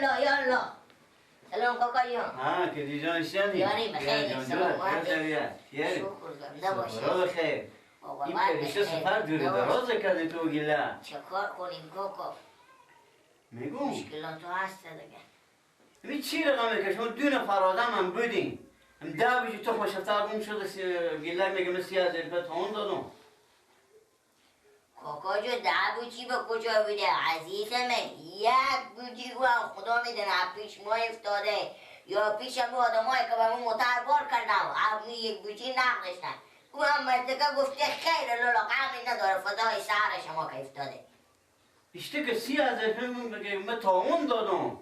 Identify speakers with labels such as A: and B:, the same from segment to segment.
A: یالا یالا. سلام کاکا جان.
B: ها که جان شدی؟
A: یاری بخیر. سلام.
B: شکر
A: زنده باشی.
B: بخیر. این پریشه سفر دوره دراز کرده تو گیله.
A: چه کار کنیم کاکا؟
B: میگم
A: مشکلات هست دیگه.
B: ببین چی رقمه که شما دو نفر آدم هم بودین. هم ده بجی تخم شفتر گم شده گیله میگم 30,000 روپیه تاون دادم.
A: کاکا جو ده بوچی به کجا بوده عزیزمه؟ یک بوچی او هم خدا میدونه پیش ما افتاده یا پیش همون آدمایی که به همون موتر بار کردم همون یک بوچی نقل داشتن. او هم مرتکه گفته خیر لالا غمی نداره فضای سر شما که افتاده.
B: اشته که 30,000 روپیه من تاون دادم.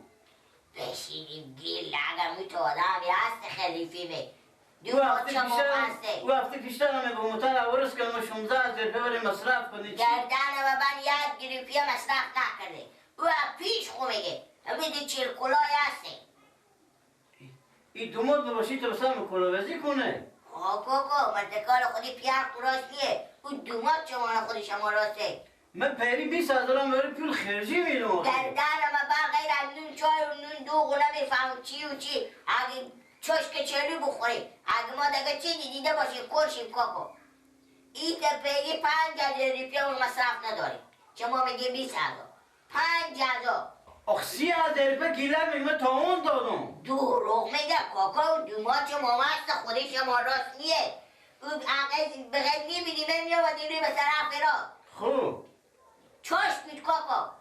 A: بشینیم گیل اگر می تو آدمی هست خلیفی می دو
B: او هفته پیشتر همه با موتر عوارض که ما 16,000 روپیه برای مصرف کنیم.
A: گردن و من یک گریپیه مصرف نکرده. او پیش خو میگه همه دی چیل کلای هسته.
B: این دومات باشی تو بسر کلاوزی کنه.
A: آه کاکا مردکار خودی پیار قراش نیه. او دومات شما خودی شما راسته.
B: من پیری 20,000 هم برای پول خرجی میدم.
A: گردن و من غیر از نون چای و نون دوغ و نمیفهم چی و چی. اگه چشک چلو بخوری اگه ما دیگه چیزی دیده باشیم کشیم کاکا. این تپهی 5,000 روپیه اون مصرف نداریم. شما میگی 20,000 5,000.
B: آخ 30,000 روپیه گیلم میگه من تاون دادم.
A: دروغ میگه کاکا. و دومات شما هست خودی شما راست نیه. او بغیر میبینیم میامدیم روی به طرف را.
B: خوب
A: چشم بید کاکا.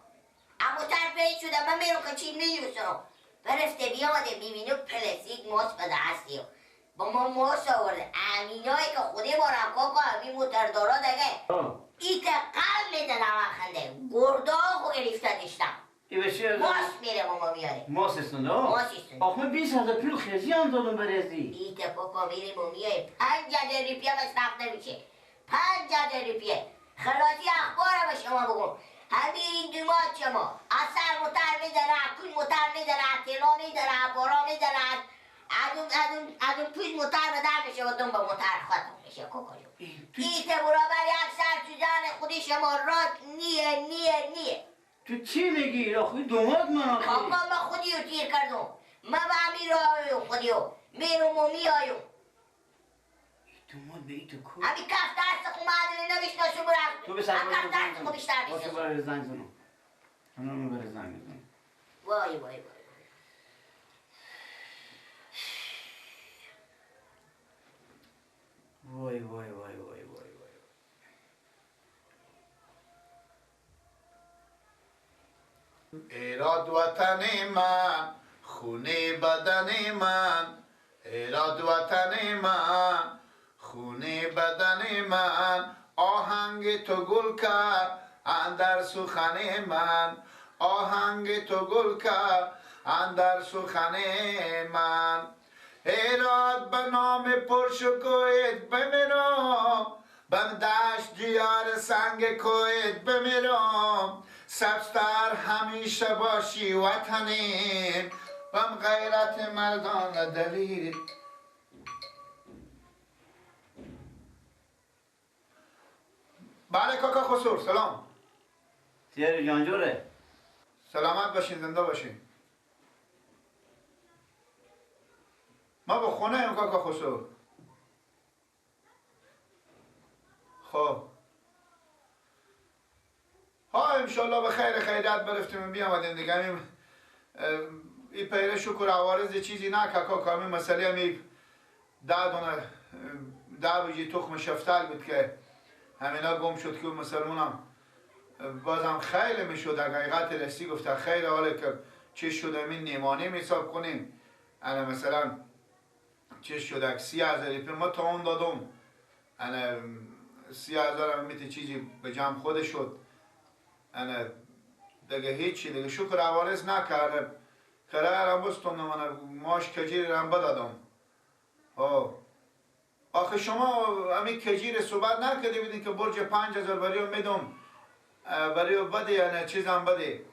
A: اما تر شده من میرم که چی میدوستم. برفته بیامده میبینه پلسیک ماس به دستی با ما ماس آورده. امینایی که خودی ما را کاکا همین موتردارا دیگه ای که قلب میده نمخنده گرده خو گرفته داشتم. ماس میره با ما میاره.
B: ماس استنده؟
A: ماس استنده.
B: آخ من 20,000 پول خرجی هم دادم برزی.
A: ای که کاکا میره با میاره 5,000 روپیه مصرف نمیشه. 5,000 روپیه. خلاصی اخبارم به شما بگم. همین دومات شما اثر موتر میزنه، کون موتر میزنه، تلا میزنه، بارا میزنه، از اون پوش موتر به در میشه و دم به موتر ختم میشه کاکا جون. ایت برابر یک سر تو زن خودی شما رات نیه نیه نیه.
B: تو چی میگی؟ آخه دومات من آخه
A: کاکا من خودی رو تیر کردم. من به همین راه خودیو میرم و میایم.
B: دومات به ای تو کو
A: همین کف دست خو معدنی نمیشناسو برم.
B: تو به سر
A: کف دست خو بیشتر میشناسو.
B: باشه برای زنگ زنم. اونم برای زنگ زنم.
A: وای وای وای.
B: وای وای وای وای وای وای.
C: ایراد وطن من خونه بدن من، ایراد وطن من خونه بدن من، آهنگ تو گل کرد اندر سخن من، آهنگ تو گل کرد اندر سخن من. ایراد به نام پرشکوهت بمیرم، بم دشت دیار سنگ کوهت بمیرم، سبزتر همیشه باشی وطنیم، بم غیرت مردان دلیر. بله کاکا خسرو سلام.
B: سیر جان جوره.
C: سلامت باشین زنده باشین. ما به خونه ایم کاکا خسرو. خب ها انشالله به خیر خیریت برفتیم و بیامدیم دیگه. همین این پیره شکر عوارض چیزی نه کاکا، همین مسئله همین 10 دونه 10 بجی تخم شفتل بود که همینا گم شد که مسلمانم بازم خیلی میشد. حقیقت رسی گفته خیلی حاله که چه شد همین نیمانه حساب کنیم. انا مثلا چه شد 30,000 روپیه ما تا اون دادم، انا 30,000 هم میته چیزی به جمع خود شد. انا دیگه هیچی دیگه شکر عوارض نکرده. کرایه هم بستم من ماش کجیر هم بدادم. آخه شما همین کجیر صحبت نکرده بودین که برج 5,000 برای میدم برای بده، یعنی چیزم بده،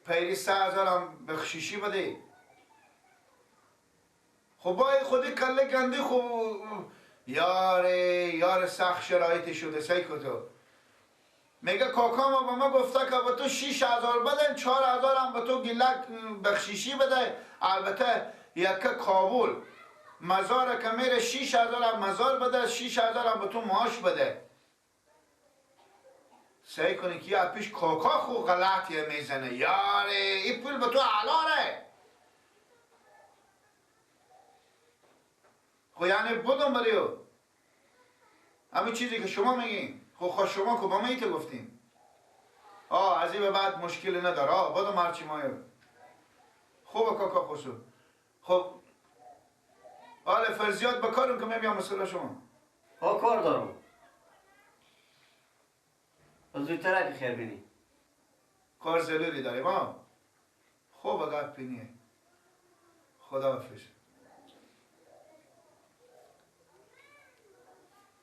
C: پیری 3,000 هم بخشیشی بده. خب با خودی کله گنده. خب یار یار سخت شرایط شده سیکو تو. میگه کاکا ما به ما گفته که به تو 6000 بدن، 4000 هم به تو گلک بخشیشی بده. البته یک کابل مزار که میره 6000 هم مزار بده، 6000 هم به تو معاش بده. سعی کنی که یه پیش کاکا خو غلطیه میزنه. یاره این پول به تو علاره. خو یعنی بودم بریو همین چیزی که شما میگین. خو شما که با ما ایته گفتین. آه از این به بعد مشکل نداره. آه بودم هرچی مایه. خوب کاکا خسو. خب آره فرزیات بکارم که میبیام مثلا شما.
B: ها کار دارم. زودتر که خیر بینی.
C: کار ضروری داریم ها. خوب گپ بینیه. خداحافظ.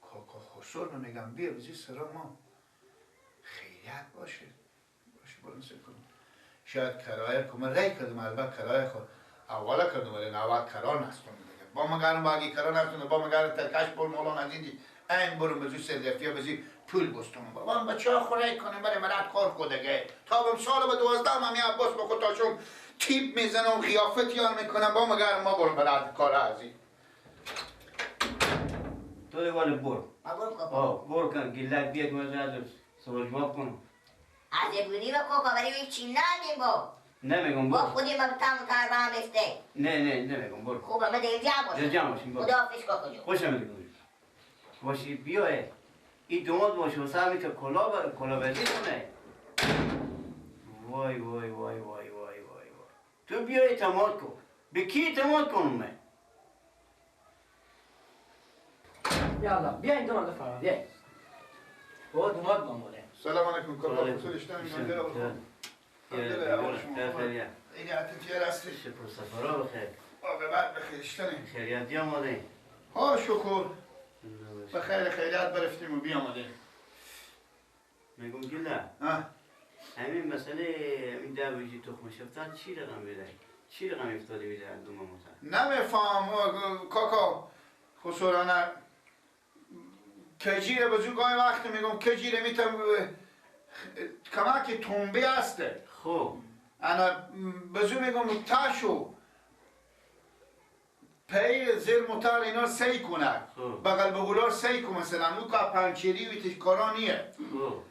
C: کاکا خسرو میگم بیا بزی سرا ما خیریت باشه. باشه برم سر کنم. شاید کرایه که من رای کردم، البته کرایه خود اولا کردم ولی اول کرا نستم دیگه. با مگرم باقی کرا نستم، با مگرم ترکش بر مولا نزیدی. این برم بزی سر بزی پول بستم. بابا من بچه ها خورای کنم برای مرد کار کدگه. تا بم سال به 12 هم عباس با خود تاشون تیپ میزنم و قیافت یار میکنم. با مگرم ما برم برد کار ازی.
B: تو دیوال بر.
A: آه
B: بر کن گلک بیاد من سوال جواب کنم.
A: از بونی با کوکا ولی هیچ ندیم با.
B: نمیگم
A: با خودی من تام کار با هم افته.
B: نه نه نمیگم بر.
A: خوبه من دیگه جمع باشم.
B: جمع باشیم.
A: خداحافظ کاکا جون.
B: خوشم میاد. باشی بیای. این دوماد باشه و سر میتونه کلا بردی کنه. وای وای وای وای وای وای وای. تو بیا اعتماد کن. به کی اعتماد کنم من؟
D: یالا بیا این دوماد فرا بیا. بابا دوماد ماموله.
C: سلام علیکم کاکا خسرو اشتم میگم. این عطیه راستی.
B: شکر سفرا بخیر.
C: عاقبت بخیر اشتنی.
B: خیریت بیامده.
C: ها شکر. به خیر خیریت برفتیم و بیامده.
B: میگم گله. همین مسئله همین دویجی تخم شفتن چی رقم بیده؟ چی رقم افتاده بیده از دوم مثلا؟
C: نمیفهم کاکا خسرانه کجیره بزرگ گاهی وقت میگم کجیره میتم کمک تنبه هسته.
B: خب
C: انا بزرگ میگم تاشو پی زیر موتر اینا سی کنه. بغل بغلا سی کن مثلا اون که پنچری و کارا نیه.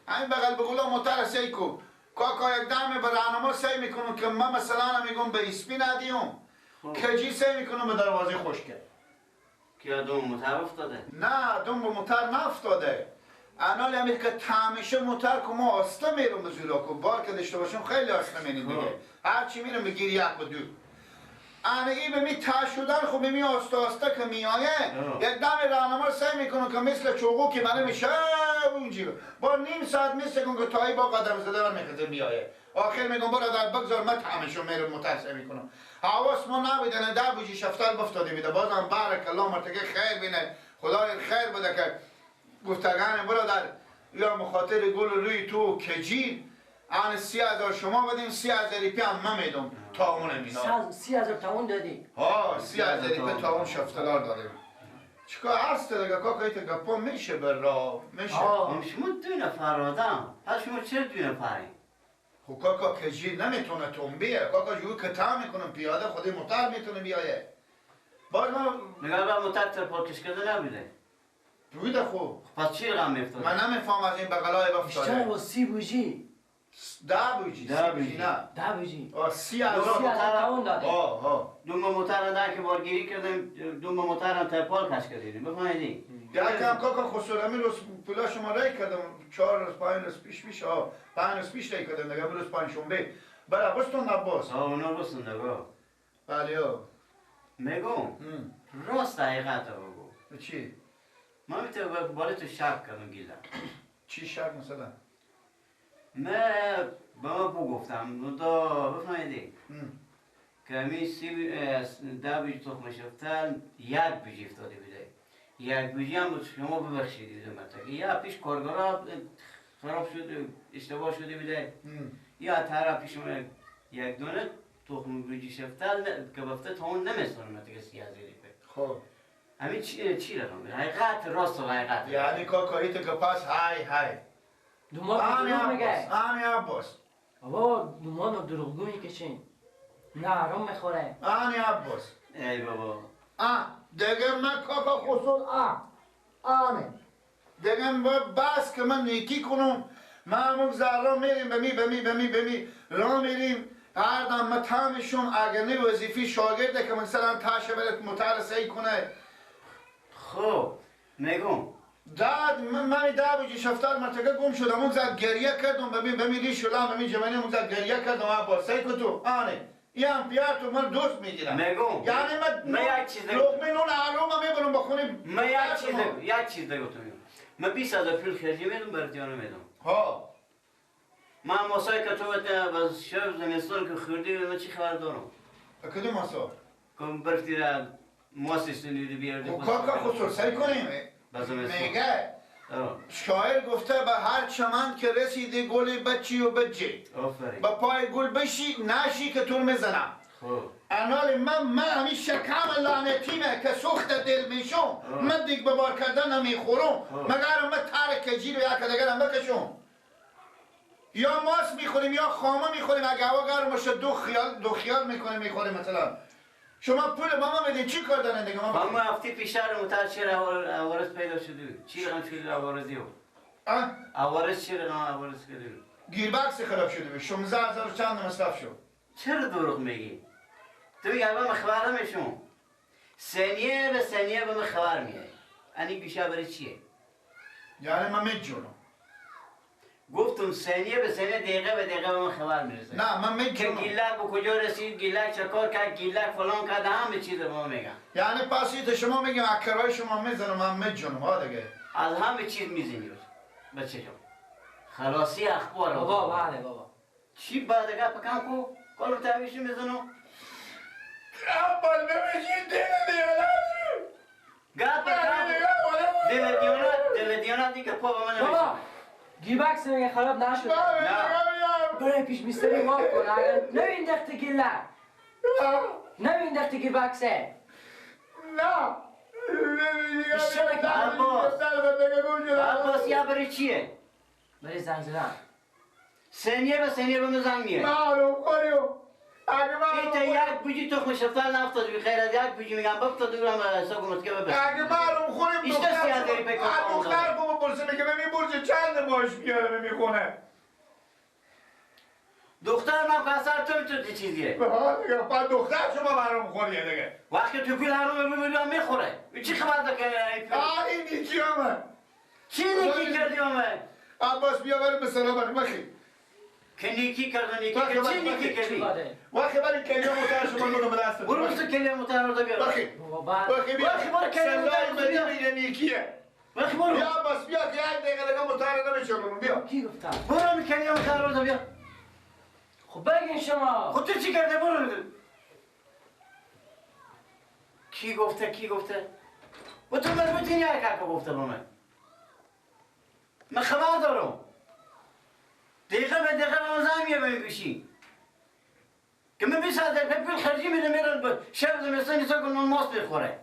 C: همین بغل بغلا موتر سی کن. کاکا یک دم به راهنما سی میکنم که من مثلا میگم به اسپی ندیم. کجی سی میکنم به دروازه خشکه.
B: که دوم موتر افتاده؟
C: نه دوم به موتر نفتاده. انال همین که تمیشه موتر که ما آسته میرم به زولا که بار که داشته باشم خیلی آسته میریم دیگه. هرچی میرم بگیر یک و دو. انا این به می ته شدن خب می آسته آسته که میایه یک دم راهنما سعی میکنم که مثل چوغو که منه میشه اونجی با نیم ساعت مثل کن که تایی با قدم زده من میخزه میایه. آخر میگم برادر بگذار من تمشو میرم موتر سعی میکنم. حواس ما نبیدنه در بوجی شفتال بفتاده بیده. بازم بارک الله مرتکه خیر بینه. خدای خیر بده که گفتگان برادر یا مخاطر گل روی تو کجیر آن 30,000 شما بدین 30,000 ریپی هم من میدم تا اون مینا.
D: 30,000 تاون دادی؟
C: ها 30,000 ریپی تا اون شفتلار دادیم. چیکار هست دیگه کاکا ایت گپا میشه بر راه میشه.
B: شما دو نفر آدم پس شما چرا دو نفرین؟
C: خب کاکا کجیر نمیتونه تنبیه. کاکا جو کتا میکنم پیاده خودی موتر میتونه بیایه. باز من
B: نگاه با موتر ترپال کش کرده نبوده.
C: بوده خب.
B: پس چی رقم میافتاده؟
C: من نمیفهم از این بغلای بفتاده.
D: بیشتر با 30 بوجی.
C: 10 بوجی. 10 بوجی نه.
D: 10 بوجی.
C: آه 30,000
D: تاون داده.
C: آه آه.
B: دو موتر ده که بارگیری کردیم دو موتر هم ترپال کش کردیم. بفهمیدی؟
C: یکم کاکا خسرو روز پولا شما رای کردم 4 روز 5 روز پیش میشه. 5 روز پیش رای کردم دیگه روز پنجشنبه. برای بستون عباس.
B: آه اونا بستون دیگه.
C: بله ها.
B: میگم راست حقیقت بگو.
C: چی؟
B: من میتونم بالای تو شک کردم گیلم.
C: چی شک مثلا؟
B: من به ما بگفتم دا بفهمیدی که همین 10 بوجی تخم شفتن 1 بوجی افتاده بوده. 1 بوجی هم شما ببخشید بوده مرتکه یا پیش کارگرا خراب شده اشتباه شده بوده یا طرف پیش یک دونه تخم بوجی شفتن که بفته تا اون نمیستانه مرتکه 30,000 ریپه.
C: خب
B: همین چی رقم حقیقت راست و حقیقت
C: یعنی کاکاییت که پس های های
D: دوماد دروغ میگه.
C: آنی عباس.
D: بابا دوماد دروغگو میکشین. نه آروم میخوره.
C: آنی عباس.
B: ای بابا.
C: دیگه من کاکا خسرو آنی. دیگه بس که من نیکی کنم. ما همون ذره میریم به می را میریم. هر دم من تامشون اگه نه وظیفی شاگرده که مثلا تاشه برات مترسه کنه.
B: خب میگم
C: داد من ده بجی شفتار مرتکه گم شدم اون زد گریه کردم ببین ریش شلم ببین جوانی اون زد گریه کردم عباس سعی کن تو آنه این پیار تو من دوست میگیرم.
B: میگم
C: یعنی من
B: یک چیز
C: لقمه نون آروم میبرم بخونیم.
B: من یک چیز دیگه تو میگم. من 20,000 پول خرجی میدم برات یا نمیدم؟
C: ها
B: من ماسای که تو از شب زمستان که خوردی من چی خبر دارم؟
C: کدوم ماسا؟
B: کم برفتی را ماسی سنیدی بیاردی.
C: کاکا خسرو سعی کنیم. میگه شاعر گفته به هر چمن که رسیدی گل بچی و بجی به پای گل بشی نشی که تو میزنم. انال من همین شکم لعنتیمه که سوخت دل میشم. من دیگ ببار کردن نمیخورم مگر من ترک جیر یک دیگر هم بکشم. یا ماست میخوریم یا خامه میخوریم. اگه هوا گرم باشه دو خیال میکنیم میخوریم. مثلا شما پول ماما میدین چی کار دارن دیگه؟
B: ما هفته پیشتر متر چه عوارض پیدا شده؟ چی رقم شده عوارضی ها؟ عوارض چه رقم عوارض شده؟
C: گیربکس خراب شده بود. 16,000 چند مصرف شد.
B: چرا دروغ میگی؟ تو میگی اول من خبر نمیشم. ثانیه به ثانیه به من خبر میای. یعنی گوشه برای چیه؟
C: یعنی من میجونم.
B: گفتم ثانیه به ثانیه دقیقه به دقیقه به من خبر میرسه.
C: نه من میجونم که
B: گیلک به کجا رسید، گیلک چه کار کرد، گیلک فلان کرد، همه چیز به ما میگن.
C: یعنی پس شما میگم اکرای شما میزنم من میجونم ها دیگه.
B: از همه چیز میزنی بچه جان. خلاصی اخبار
D: بابا. بله بابا.
B: چی بعد گپ کم کو؟ کارو تعویش میزنم.
C: اول نمیگی دل دیانت.
B: گپ کم. دل دیانت، دل دیانت دیگه پا به من نمیشه.
D: گیربکس میگه خراب نشده. نه برای پیش میستری واق کن. اگر نمینداختی گیلک نمینداختی گیربکسه.
C: نه
B: عباس عباس یا برای چیه؟
D: برای زنگ زدن.
B: ثانیه به ثانیه به من زنگ میاد.
C: معلوم خوریو
B: ایتا یک بوجی تخم شفتال نفتاد بی خیر از یک بوجی میگم بفتاد بگم حساب کنم که ببس.
C: اگه معلوم خوریم دختر بابا پرسه میگه ببین برج چند ماش میاره میخونه.
B: دختر من پسر تو میتونی چیزیه.
C: دیگه بعد دختر شما معلوم خوریه دیگه.
B: وقتی تو پول حروم میبینی میخوره. چی خبر داره که
C: این نیکی همه.
B: چی نیکی کردی همه؟
C: عباس بیا بریم به سلام بخیر.
B: که نیکی کرد و نیکی کرد. چی نیکی کردی؟
C: وقتی برای کلیه مطهر شما نونو به دست
B: برو مثل کلیه مطهر رو بیار.
C: وقتی بیا
B: وقتی برو کلیه مطهر
C: بیا نیکیه.
B: وقتی برو
C: بیا عباس بیا که یک دقیقه دیگه مطهر نمیشه. بیا
D: کی گفتم؟
B: برو کلیه مطهر رو بیا.
D: خب بگین شما.
B: خب تو چی کرده؟ برو. کی گفته؟ کی گفته؟ و تو مربوطی یک که گفته به من. من خبر دارم. دقیقه به دقیقه به من زنگ میاد به گوشی که من 20,000 پول خرجی میدم میرم شب زمستان نیسا کنم ماست میخوره.